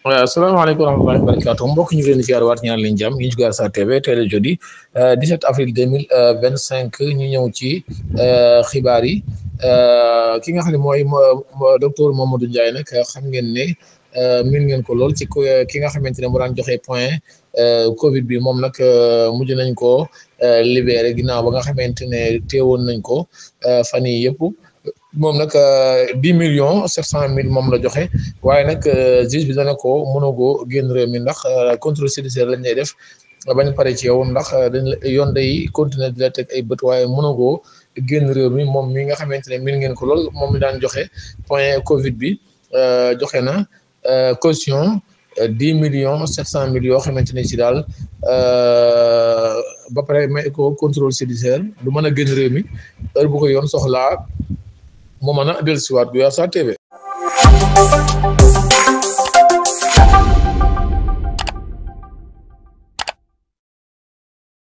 waaw asalaamaaleykum wa rahmatullahi wa barakatuh mbokk ñu ngi leen di ziar waat ñaan leen jàmm ñu ngi ci Gaza TV tey le jeudi 17 avril 2025 ñu ñëw ci xibaar yi ki nga xam ne mooy docteur Mamadou Ndiaye nag xam ngeen ne min ngeen ko lool ci ki nga xamante ne mu daan joxe point Covid bi moom nag mujj nañ ko libéré ginnaaw ba nga xamante ne teewoon nañ ko fan yii yëpp. moom nag 10,700,000 moom la joxe waaye nag juge bi dana ko mënagoo génn réew mi ndax contrôle judiciaire lañ lay def bañ pare ci yow ndax dañ yoon day continuer di la teg ay bët waaye mënagoo génn réew mi moom mi nga xamante ne min ngeen ko lool moom mi daan joxe point Covid bi joxe na caution 10,700,000 yoo xamante ne ci daal ba pare may ko contrôle judiciaire du mën a génn réew mi heure bu ko yoon soxlaa moo mën a dellusiwaat Gaza TV